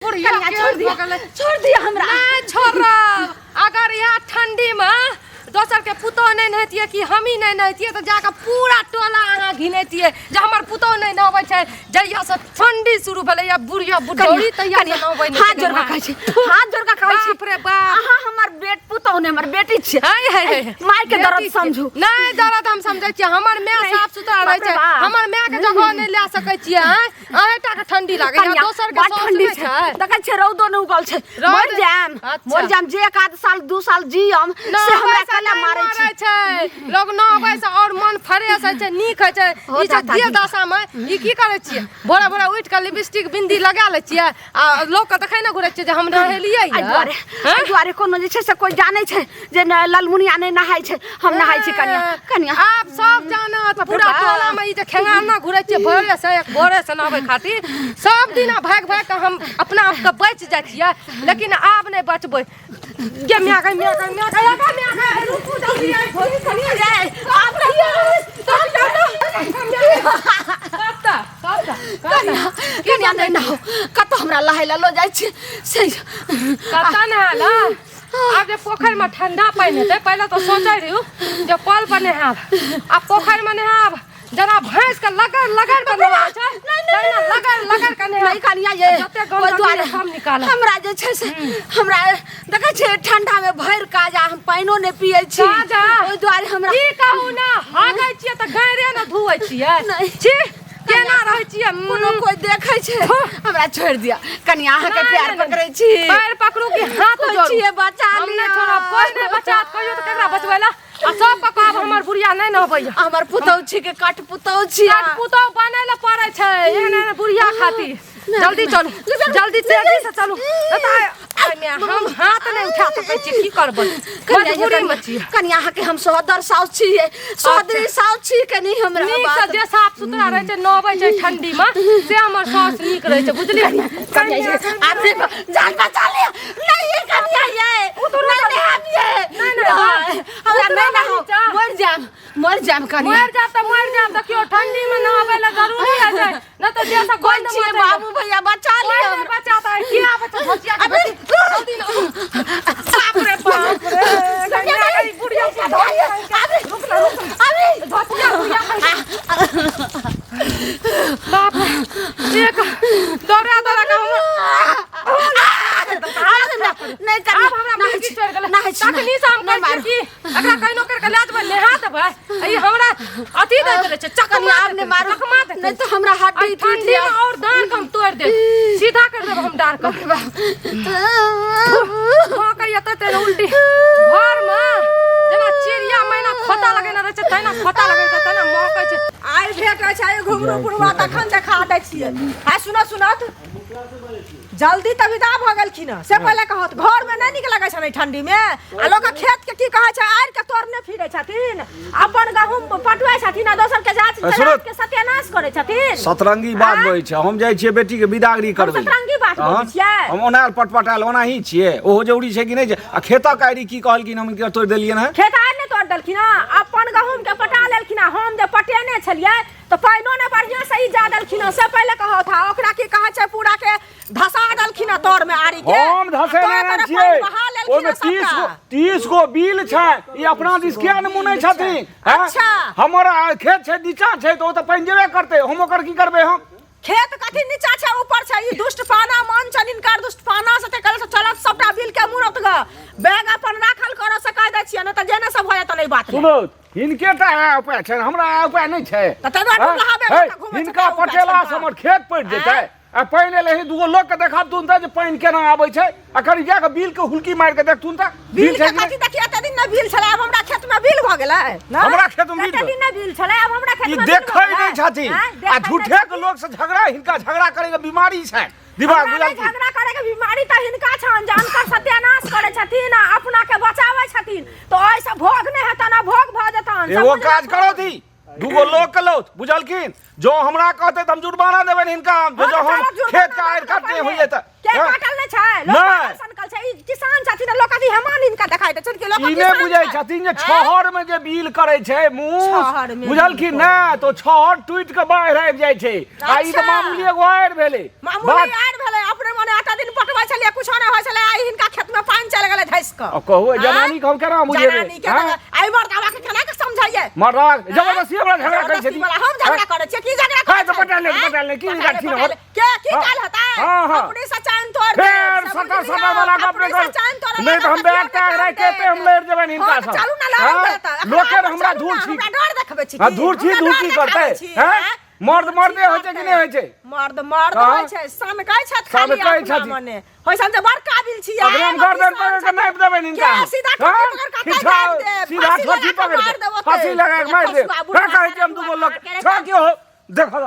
बुढ़िया कनिया के छोड़ दिया भऽ गेलै। छोड़ दिया हमरा नहि छोड़ब। अगर इएह ठंडीमे दोसर के पुतोह नहि नहेतियै कि हमही नहि नहेतियै तऽ जाकऽ पूरा टोला अहाँ घिनेतियै जे हमर पुतोह नहि नहबै छै। जहिया से ठंडी शुरू भेलैया बुढ़िया बुढ़ौरी तहिया से नहबै नहि हाथ छै। जोड़ के कहै छी, हाथ जोड़ के कहै छी। बाप रे बाप। अहाँ हमर बेट पुतोह नहि, हमर बेटी छियै। हाय हाय हाय। माय के दर्द बेटी छियै। समझू। नहि, दर्द हम समझै छियै। हमर माय नहि। साफ सुथरा रहै बाप रे छै। बाप। हमर माय के जगह नहि लए सकै छियै। आँय, अहें टा के ठंडी लागैया, कनिया, दोसर के बड़ साउस ठंडी नहि छै। छै। देखै छियै रौदो नहि उगल छै। रौद- मरि जायम, अच्छा। मरि जायम। जे एक आध साल 2 साल जियम से हमरा नहबै से कला नहि मारै मरै छै। छै लोग, नहबै से और मन फ्रेश होइ छै, नीक होइ छै। हो ई जे जाता देह जी। दशा मे ई की करै छियै? भोरे भोरे उठि कऽ लिपस्टिक बिंदी लगा लै छियै आ लोक के देखै ने घुरै छियै जे हम नहेलियै। एहि दुआरे, एहि दुआरे कोनो जे छै से कोइ जानै छै जे ललमुनिया नहि नहाय छै। हम नहाय छी कनिया, कनिया। आब सब जानत बाप रे पूरा बाप। टोला में। ई जे खेंगाना घुरै छियै भोरे से, एक भोरे से नहबै खातिर सब दिन भागि भागि कऽ हम अपना आपके बचि जाइ छियै, लेकिन आब नहि बचबै। गे माय गे, माय गे, माय गे, गे माय गे, रुकू जल्दी आइ भोरी कनिया रे, आब रहिए। कतऽ कतऽ? कनिया, कनिया, नहि नहाउ। कतऽ हमरा लहाय लऽ लऽ जाइ छी से? कतऽ नहायल? आब जे पोखरिमे ठंडा पानि हेतै। पहिले तऽ सोचै रहियौ जे कल पर नहायब, आब पोखरिमे नहायब। जेना भैंस के लगड़ लगड़ के नहाय छै, तहिना लगड़ लगड़ के नहायब। नहि कनिया ये, जते ओहि गंदगी दुआरे सब निकालब। हमरा जे छै से हमरा देखै छियै ठंडा मे भरि काज आ हम पानिओ नहि पियै छी। काज आ? ओहि दुआरे हमरा की कहू ने, हगै छियै तऽ गैरे ने धुअै छियै। नहि। छी, केना रहै छियै? कोनो कोइ देखै छै? हमरा छोड़ि दिअ कनिया, अहाँके नहि, पैर नहि, नहि। पकड़ै छी। पैर पकड़ू कि हाथ कोइ जोड़ू, छियै, बचा हम नहि लिअ। छोड़ब। कोइ नहि बचात। कहियो तऽ केकरा बचबै ला? आ सबके कहब हमर बुढ़िया नहि नहबैया। हमर पुतहु छी के कट पुतहु छी। कट पुतहु बनै लए पड़ै छै एहन एहन बुढ़िया खातिर। जल्दी चलू, जल्दी तेजी से चलू। एतऽ आइ माय, हम हाथ नहि उठा सकै छियै। की करबै, मजबूरी मे छियै। कनिया, अहाँके हम सोहदर साउस छियै, सोहदरी साउस छी। कनि हमरा नीक से बात जे साफ सुथरा रहै छै, नहबै छै ठंडी मे, से हमर साउस नीक रहै छै, बुझलियै? कनिया ये, आब रे जान बचा लिअ। नहीं ये कनिया ये, नहीं नहाब ये। नहीं, नहीं, नहीं, हमरा उतरो नहीं नहाउ। नीचा। मरि जायब, मरि जायब कनिया। मरि जायब तऽ मरि जायब। देखियौ, ठंडी मे नहाबै लए जरूरी होइ छै, नहि तऽ देह से कोइ गन्ध छियै? मचै। बाबू भैया, बचा कोइ लिअ। नहि बचाता है। के आबै छै धोतिया के बेटी? जल्दी ना। बाप रे बाप रे, कनिया गई बुढ़िया के धोतिया। रुक ना, रुक ना। अरे धोतिया बुढ़िया। बाप रे, एक दौड़ा दौड़ा के हम नहीं कनिया, आब हमरा नहाय मिर्गी छी, चढ़ि गेलै। नहाय छी, तखनी से हम नहि कहै मारू। छियै कि एकरा कहिनो करि कऽ लए जेबै, नहा देबै। ई हमरा अथी दैत रहै छै, चकमा। कनिया, आब नहि मारू, चकमा देतै। नहि तऽ हमरा हड्डी एहि टूटि ठंडी में जायत। और डाँर के हम तोड़ि देब, सीधा कर देब हम डाँर के। महकैया तते ने उल्टी। घर में जेना चिड़िया मैना खोता लगेने रहै छै, तहिना खोता लगेने छै, तहिना महकै छै। आइ भेटै छै घुंघरू पुरवा, तखन देखा दै छियै। आ सुनत सुनत जल्दी तऽ विदा भऽ गेलखिन हँ। से पहिले कहत, घरमे नहि नीक लगै छनि एहि ठंडीमे? आ लोक खेत के की कहै छै, आड़ि के तोड़ने फिरै छथिन, अपन गहूम पटुआइ छथिन आ दोसर के जात सुनत। के सत्यानाश करै छथिन। सतरंगी बात आँय? बजै छै। हम जाइ छियै बेटीके बिदागरी करबै। सतरंगी बात तहन बजै छियै? हम ओना पटपटायल ओनाही छियै, ओहो जरूरी छै कि नहि छै? आ खेतक आड़ि की कहलखिन हम हिनकर तोड़ि देलियनि हँ? खेत आड़ि नहि तोड़ि देलखिन हँ, अपन गहूम के पटा लेलखिन हँ। हम जे पटेने छलियै तऽ पानिओ नहि बढ़िआँ से ई जा देलखिन हँ। से पहिले कहत हँ, ओकरा की कहै छै, पूरा के धसा देलखिन हँ तर मे आड़ि के। हम धसेने आ नहि तोरे छियै। पानि बहा लेलखिन ओहिमे हँ 30 गो सबटा। 30 गो बिल छै। ई अपना दिस किया नहि मुनै छथिन? हैं? अच्छा। हमर खेत छै, नीचा छै, तऽ ओ तऽ पानि जेबे करतै। हम ओकर की करबै हम? खेत कथी नीचा छै ऊपर छै? ई दुष्ट पाना मन छनि हिनकर, दुष्ट पाना से ते कल से चलत सबटा बिल के मुड़त ग। बैग अपन राखल कर से कह दै छियै, नहि तऽ जेने सब भऽ जेतनि एहि बात सुनू, हिनके टा इएह उपाय छनि, हमरा इएह उपाय नहि छै। तऽ ताहि दुआरे हैं? डुबलाहा बैग है, लऽ कऽ घुमै हिनका छथिन, उपाय पटेला छनि से तऽ। हमर खेत पटि जेतै आ पानि एलै हँ, दूगो लोक के देखबथुन तऽ जे पानि केना आबै छै। आ कनि जा कऽ बिल के हुलकी मारि के देखथुन तऽ बिल छै के कि नहि? कथी देखिए? एते दिन नहि बिल छलै, आब हमरा खेत में बिल भऽ गेलै ने? हमरा खेत में बिल एते दिन नहि बिल छलै, आब हमरा खेत ई में बिल देखै भऽ गेलै? नहि छथिन। आँय, आ देखै नहि झूठे के छथिन। लोक से झगड़ा, हिनका झगड़ा करे के बीमारी छै दिमाग। हमरा नहि बुझलखिन? झगड़ा करे के बीमारी तऽ हिनका छनि जे अनकर सत्यानाश करै छथिन आ अपना के बचाबै छथिन, तऽ ओहिसँ भोग नहि हेतनि आ भोग भऽ जेतनि। एगो समझ काज लथुन। करथि, दूगो लोक के लौथ, बुझलखिन? जो हमरा कहते तऽ हम जुर्माना देबनि हिनका हम। हँ, जो तऽ हम चलत जुर्माना खेत के आड़ि दऽ काटने पहिले। होइए तऽ के हँ? काटल नहि छै लोक? नहि। पागल सनकल छै ई किसान छथिन। छथिन लोक अथी हेमान हिनका देखाइ दै छनि कि लोक ई नहि बुझै छथिन जे छहर में जे बिल करै छै मुस छहर मे बुझलखिन बिल ने तो छहर टूटि के बाढ़ि आबि जाइ छै आ ई तऽ अच्छा। मामूली एगो आरि भेलै मामूली बात आर भेलै अपने मने आटा दिन पटबै छलियै कुछो नहि होइ छलै आइ हिनका खेत में पानि चलि गेलै धसि कऽ अब कहू आँय? जनानी के हम केना बुझेबै जनानी के आँय? तऽ आइ मर्दाबा के केना के समझाइए मर्दाबा जबरदस्ती हमरा झगड़ा करै जबरदस्ती छथिन वाला हम झगड़ा करै छियै की झगड़ा हाँ, करै तऽ पटा ले, आँय? पटा ले, की पटा ले, गाछी पटा रहल? ले। के की हाँ, काल हेतै हाँ, हाँ। अपने से चैन तोड़ देब, फेर से सटर बुझलियै? सटर वाला गप अपने नहि से चैन कर तोड़े नहि तऽ हम वाला बैग गप तैग नहि राखि के करब। हम लड़ि जेबनि हिनका हाँ, सँ तऽ चलू ने लड़ब हाँ? तऽ। एखन लोके आब हमरा चलू धूर ने, छी हमरा डर देखबै छी हाँ, की? धूर छी हमरा धूर डर छी देखाबै करतै छी, हैं आँय? मर्द मर्दे होइ छै कि नहि होइ छै मर्द मर्द हाँ? होइ छै सनकै छथि खाली सनकै अपना छथि। मने होइ छनि जे बड़ काबिल छी अगला हम गर्दन पकड़ के नापि देबनि हिनका के सीधा हाँ? ठोकी पकड़ के खिंचा, दाबि देब, सीधा फांसी ठोकी लगा के पकड़ मारि के देब ओतै। फांसी लगा के मारि देब खसुआ बुढ़वा हाँ, कहै छी हम दूगो लोक के छह के हो देखो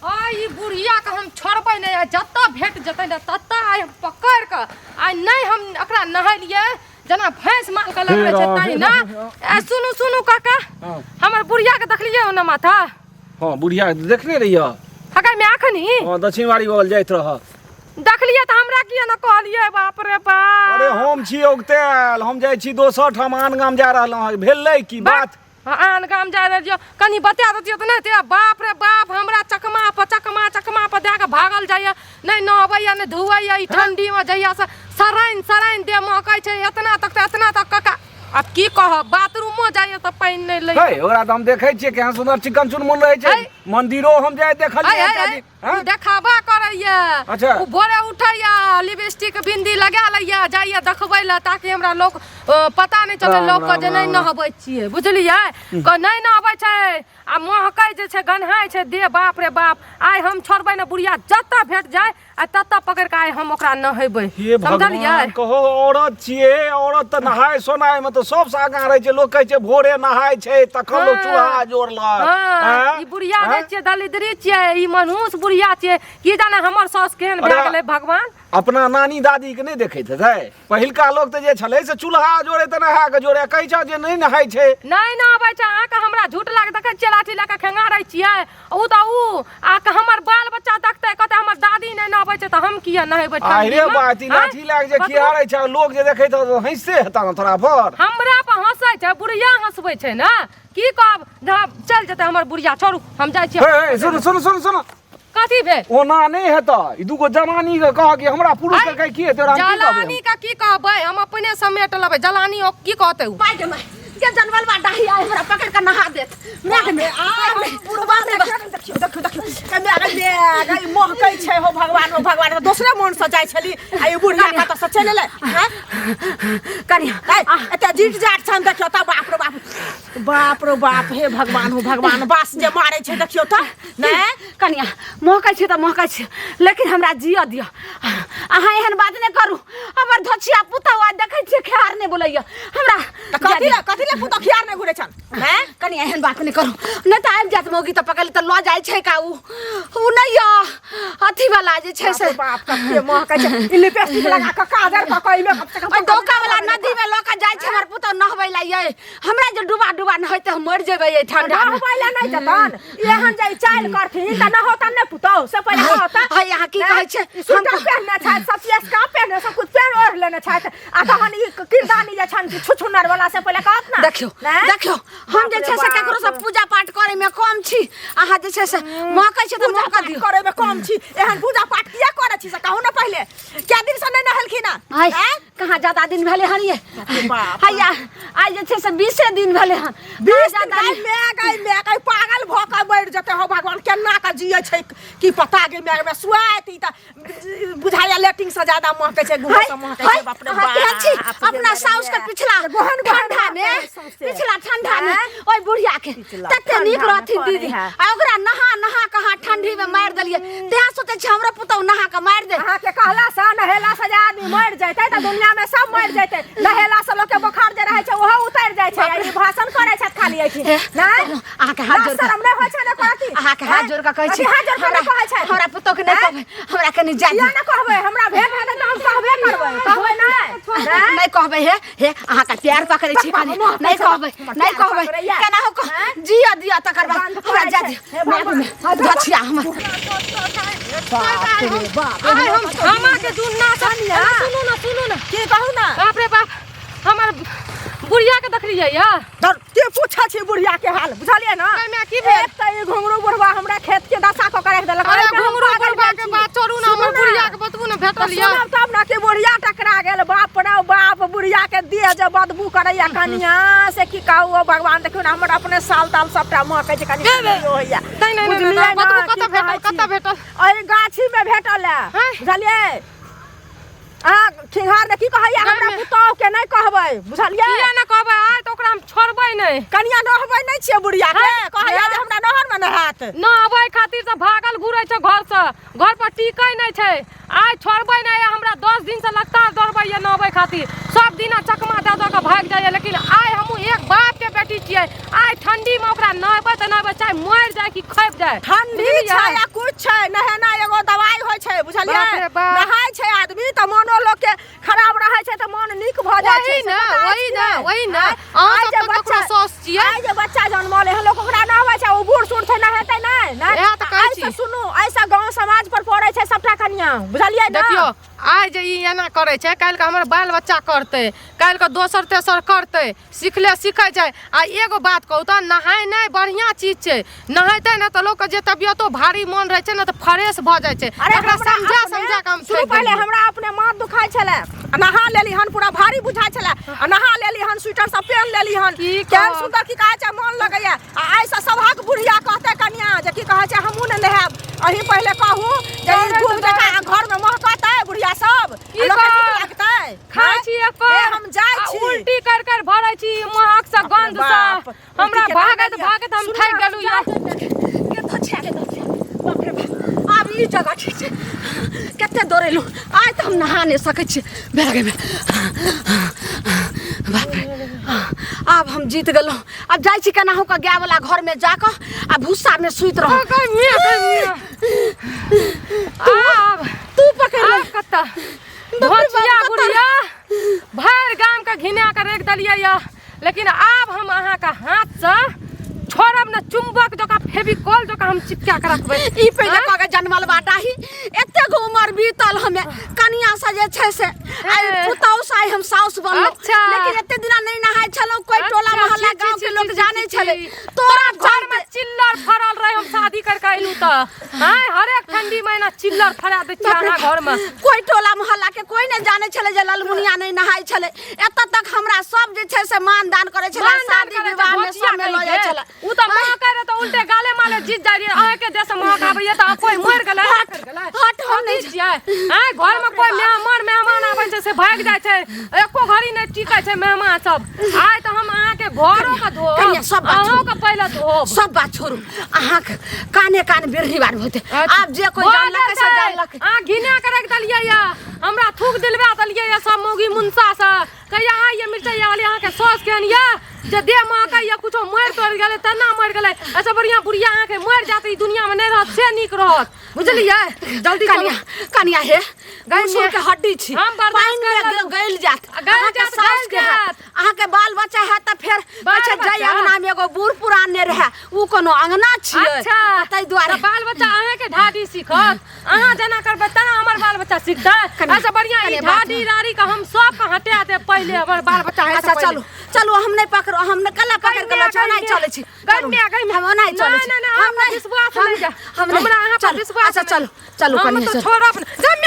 आ ई बुढ़िया के हम छोड़बै नहि आ जतऽ भेट जेतै ने ततऽ आइ हम पकड़ि कऽ आइ नहि हम एकरा नहेलियै जेना भैंस माल के लगबै छै हे राम, तहिना ए सुनू सुनू काका हाँ। हमर बुढ़िया के देखलियै ओना माथा हाँ बुढ़िया देखने रहिए हका में अखनी हाँ दक्षिणवाड़ी बगल जाइत रह देखलियै तऽ हमरा किया ने कहलियै बाप रे बाप अरे हम छी औगतायल हम जाइ छी दोसर ठाम आन गाम जा रहलहुँ हँ भेलै की बात हाँ, आन गाम जा रहल छियै कनि बता दैतियै तऽ नहि हेतै बाप रे बाप हमरा चकमा पर चकमा चकमा पर दए कऽ भागल जाइए नहि नहबैए नहि धुआइए ई ठण्डीमे जहियासँ सरानि सरानि देह महकै छै एतना तक तऽ एतना तक कका आब की कहब बाथरूमो जाइए तऽ पानि नहि लै हे ओकरा तऽ हम देखै छियै केहन सुन्दर चिकन चुनमुन रहै छै है। मंदिरो हम जाइ देखलियै है, एकटा है, दिन, उ हैं? देखाबा करैया अच्छा। उ भोरे उठैया लिपस्टिक बिंदी लगा लैया जाइया देखबै लए ताकि हमरा लोक पता नहि चलै राम, लोक के राम, जे नहि राम, राम। नहबै छियै बुझलियै क नहि नहबै छै आ महकै जे छै गन्हाइ छै दे बाप रे बाप आइ हम छोड़बै ने बुढ़िया जतऽ भेट जाय आ ततऽ पकड़ि कऽ आइ हम ओकरा नहेबै हे समझलियै भगवान कहो औरत छियै औरत तऽ नहाय सोनाय मे तऽ सबसँ आगाँ रहै छै लोक कहै छै भोरे नहाय छै तखन लोक हाँ। चूल्हा जोड़लक हाँ, आँय? ई बुढ़िया आँय? जे छियै दलिद्री छियै ई मनहूस बुढ़िया छियै की जाने हमर साउस केहन भए अरे, गेलै भगवान अपना नानी दादी के नहि देखैत हेतै पहिलका लोक तऽ जे छलै से चूल्हा जोड़े तऽ नहा कऽ जोड़े कहै छह जे नहि नहाय छै नहि नहबै छै अहाँके हमरा झूठ लाग देखै छियै लाठी लऽ कऽ खेंगारै छियै उ तऽ उ आ हमर बाल बच्चा देखतै कहतै हमर दादी नहि नहबै छै तऽ हम किया नहेबै अरे ठण्डीमे? बात ई आँय? लाठी लए कऽ जे बतबू। खियारै छै लोक जे देखैत हेतौ तऽ हँसिते हेता ने तोरा पर हमरा पर हंसै छै बुढ़िया हंसबै छै ने की कहब चलि जेतै हमर बुढ़िया छोड़ू हम जाइ छियै हे हे सुन सुन सुन सुन कथी भेल ओना नहि हेतऽ ई दूगो जवानी के कह कि हमरा पुरुष के कह की हेतै ओकरा हम की कहबै जलानी के की कहबै हम अपने समेट लेबै जलानी ओ की कहतै उ माय गे माय के जनवल बा डाही आइ हमरा पकड़ के नहा देत माय गे माय बुढ़वा देखियो देखियो देखियो देखियो कमे गे गे महकै छै हो भगवान हो भगवान दोसरे मोन से जाइ छली आ ई बुढ़िया कतऽ से चलि एलै हैं कनिया एते जीट जाट छन देखियो तऽ बाप रे बाप बाप रे बाप हे भगवान हो भगवान बास जे मारै छै देखियो तऽ नहि कनिया महकै छै तऽ महकै छै लेकिन हमरा जियऽ दिअ अहाँ एहन बात नहि करू हमर धोछिया पुतहु आइ देखै छियै खेहार नहि बोलैया हमरा तऽ कथी लए कथी लए पुतहु खियार नहि घुरै छन हैं कनिया एहन बात नहि करू नहि तऽ आबि जायत मौगी तऽ पकड़ि तऽ लऽ जाइ छै का उ उ नहि यऽ अथी वाला जे छै से बाप कते महकै छै ई लिपस्टिक लगा कऽ काजर कऽ कऽ एहिमे कम से कम ओहि डोका वाला नदी में लऽ कऽ जाइ छै हमर पुतहु नहबै लए यै हमरा जे डुबा डुबा नहेतै हम मरि जेबै एहि ठंडा में नहबै लए नहि जतन एहन जे चालि करथिन तऽ नहोतन नहि पुतहु से पहिले कहतन हाय अहाँ की कहै छै हम स्वेटर पहिरने छथि सब चीज पहिरने सब कुछ पहिर ओढ़ लेने छथि आ तहन ई किरदानी जे छनि कि छुछुनर वाला से पहिले कहत ना देखियौ नहि? देखियौ हम जे छै से बाप रे ककरो से बाप। पूजा पाठ करे में कम छी अहाँ जे छै से महकै छै तऽ पूजा महकऽ पाठ दियौ करे में कम छी एहन पूजा पाठ किया करे छी से कहू ना पहिले क्या दिन से नहीं नहेलखिन हँ? आइ आँय? कहाँ ज्यादा दिन भेलै हन ये रे बाप। हैया आइ जे छै से 20 दिन भेलै हन 20 कहाँ दिन ज्यादा गाय my गाय my गाय पागल भऽ कऽ मरि जेतै हो भगवान केना कऽ जियै छै की पता गे my may सुआइत ई तऽ बुझाइया लेटिंग से ज्यादा महकै छै गुहा हाय, से महकै हाय, छै बाप रे अहाँ बाप केहन छी अपना साउस के पिछला गोहन गोहन ठंडा में महकै सौंसे। पिछला ठंडा में आँय? ओहि बुढ़िया के पिछला तते नीक ठंडा में रहथिन पड़ै दीदी है। आ ओकरा नहा नहा कऽ अहाँ ठंडी में मारि देलियै तें सोचै छी हमरो पुतहु नहा कऽ मारि दे अहाँके कहला से नहेला से जे आदमी मरि जेतै तऽ दुनिया में सब मरि जेतै नहेला से लोक के बोखार जे रहै छै ओहो उतरि जाइ छै आ ई भाषण करै छथि खाली एहिठिन हे, नहि अहाँके हाथ लाज जोड़ कऽ शरम नहि होइ छै ने कहती अहाँके हाथ जोड़ कऽ कहै छी हाथ जोड़ कऽ नहि कहै छै हमरा पुतहु के नहि कहबै हमरा कनि जाय किया नहि कहबै हमरा भेट हेतै तऽ हम कहबे करबै कहबै नहि नहि नहि कहबै हे हे अहाँके प्यार पकड़ै छी कनि नहि कहबै नहि कहबै केना हो जिया दिया तकर बाद हमरा जाय दियौ गछिया हमर आइ हम धामा के जुन्ना से सुनू ना सुनू ना की कहू ना भेटलियै या धर के पूछै छी बुढ़िया के हाल बुझलियै ना एहिमे की भेल? एक तऽ ई घुंघरू बुढ़वा हमरा खेत के दशा कऽ के राखि देलक अरे एहिमे हम घुंघरू पागल बुढ़वा भेल के छी। बात छोड़ू ना सुनू हमर ना। बुढ़िया के बतबू ना तऽ भेटल या सुनब तब ना कि बुढ़िया टकरा गेल बाप रे बाप बुढ़िया के देह जे बदबू करैया कनिया से की कहू ओ भगवान देखियौ ने हमर अपने साल ताल सबटा महकै छै कनि होइया नहि नहि नहि बुझलियै नहि ना, बतबू की कतऽ भेटल कहै छी? कतऽ भेटल एहि गाछी में भेटल है हैं? बुझलियै अहाँ खिंघार ने की कहैया हमरा गाय में- पुतोह के नहि कहबै बुझलियै किया ने कहबै आइ तऽ ओकरा हम छोड़बै नहि कनिया नहबै नहि छियै बुढ़िया के हैं? कहैया जे हमरा नहर में नहायत नहबै खातिर तऽ भागल घुरै छै घरसँ घर पर टिकै नहि छै आइ छोड़बै नहि हमरा 10 दिन से लगातार दौड़बैया नहबै खातिर सब दिना चकमा दऽ दऽ कऽ भागि जाइया लेकिन आइ हमहूँ एक बाप के बेटी छियै आइ ठंडी में ओकरा नहबै तऽ नहबै चाहे मरि जाय कि खपि जाय ठंडी बुझलियै? छै या कुछ छै नहेना एगो दवाई होइ छै बुझलियै बाप रे बाप। नहाय छै आदमी तऽ मोनो लोक के खराब रहै छै तऽ मोन नीक भऽ जाइ छै वही से ने, पता वही अछि ने, नहि? वही ने। आँय? अहाँ आइ सब जे तऽ ककरो बच्चा- साउस छियै। आइ जे बच्चा जनमल एहन लोक ओकरा नहबै छै ओ बूढ़ सूढ़ छै नहेतै नहि नहि इएह तऽ कहै एहिसँ छी। सुनू एहिसँ गाँव समाज पर पड़ै छै सबटा कनिया बुझलियै ने देखियौ आइ जे ई एना करै छै काल्हिके हमर बाल बच्चा करतै काल्हिके दोसर तेसर करतै सिखले सिखै छै आ एगो बात कहू तऽ नहेनाइ बढ़िआँ चीज छै नहेतै ने तऽ लोकके जे तबियतो भारी मोन रहै छै ने तऽ फ्रेश भऽ जाइ छै अरे एकरा हमरा समझा अपने- समझा कऽ हम शुरू थाकि पहिले गेलियै। हमरा अपने माथ दुखाइ छलै आ नहा लेली हन पूरा भारी बुझाइ छलै आ नहा लेली हन स्वेटर सब पहिन लेली हन की केहन कहब? सुन्दर की कहै छै मन लगैया आ आइसँ सभक बुढ़िया कहतै कनिया जे की कहै छै हमहूँ ने नहायब अहीं पहिले कहू जे ई दौड़ैत धूप जकाँ दौड़ैत। घरमे महकतै बुढ़िया सब की आ लोकके नीक कहब? लगतै खाइ आँय? छी एकर ए, हम जाइ आ छी उल्टी कर कर भरै छी महक से बाप रे गंध से बाप, हमरा उल्टी केना भागैत गेलियै? भागैत हम सुनू थाकि ना, गेलहुँ यार के धोछिया के धोछिया बाप रे बाप आब ई जगह ठीक छै कते दौड़ेलहुँ आइ तऽ हम नहा नहि सकै छी भए गेल बाप रे आब हम जीत गेलहुँ आब जाइ छी केनाहु कऽ गायवला घरमे जाकऽ आ भूसामे सुति रहू आब तू पकड़ ले आब कतऽ धोछिया गुड़िया भरि गाम के घिना के राखि देलियै यऽ लेकिन आब हम अहाँके हाथसँ छोड़ब ने चुम्बक जकाँ फेविकॉल जकाँ हम चिपका के रखबै ई पहिले कह के जनमल बाटा ही एतेक उमर बीतल हमे कनिया से जे छै से आइ हे। पुतहु से आइ हम साउस बनलहुँ अच्छा। लेकिन एते दिना नहि नहाय छलहुँ कोई टोला अच्छा, मोहल्ला छी, छी, गाँव के छी, लोक छी, जानै छी, छलै छी। तोरा घर में चिल्लर फड़ल रहे हम शादी करके अयलू तऽ आँय हरेक ठंडी महीना चिल्लर फड़ा दै छियै अहाँ घर में कोई टोला मोहल्ला के कोई नहीं जाने छलै जे ललमुनिया नहीं नहाय छलै एतऽ तक हमरा सब जे छै से मान दान करै छलै मानदान शादी करै छै, विवाह में भोचिया सब में लऽ जाइ कहिके। छलै उ तऽ महकै रहै तऽ उल्टे गाले माले जीत जाइ रहियै अहाँके देश महक आबैया तऽ कोई मरि गेलै हट, हट, हम नहि छियै आँय घर में कोई मेहमान मेहमान आबै छै से भागि जाइ छै एको घड़ी नहि टिकै छै मेहमान सब आइ तऽ हम अहाँके घरो के धोब कनिया, सब बात अहूँ के पहिले धोब सब बात छोड़ू अहाँके काने कान बिरही बार होते आब जे कोई भऽ जानलक गेल से छै। जानलक अहाँ घिना के राखि देलियै या हमरा थूक दिलवा देलियै या सब मौगी मुनसा से कहिया आइ ये मिरचैया वाली अहाँके सौस केहन या जे देह महकै या कुछो मरि तोड़ि गेलै तेना मरि गेलै ऐसे बढ़िआँ बुढ़िया अहाँके मरि जायत ई दुनियामे नहि रहत से नीक रहत बुझलियै जल्दी कनिया कनिया हे गैसुर के हड्डी छी हम बर्दाश्त पानि में कर लेब। गइल जात गइल अहाँके जात, साउस गइल के हैत जात। अहाँके बाल बच्चा हैत तऽ फेर बाल कहै छै जै बच्चा? अंगना में एगो बूढ़ पुरान ने रहे उ कोनो अंगना छियै अच्छा ताहि दुआरे तऽ बाल बच्चा अहाँके ढाडी सीखत अहाँ जेना करबै तेना हमर बाल बच्चा सीखतै कनिया, ऐसे बढ़िआँ ई कनिया, बात ढाडी राड़ी के हम सबके हटा देब पहिले हमर बाल बच्चा हइ से अच्छा पहिले। चलू चलू हम नहि पकड़ो हम नहि कला पकड़ के लऽ ओनाहि चलै छी चलू, गन्या, गन्या। हम ओनाहि चलै छी नहि, नहि, नहि, हम अहाँ पर विश्वास हम नहि जा। हम हमरा अहाँ पर चलू, विश्वास अच्छा नहि। चलू चलू हम कनिया तऽ चलू छोड़ब नहि। गम्या,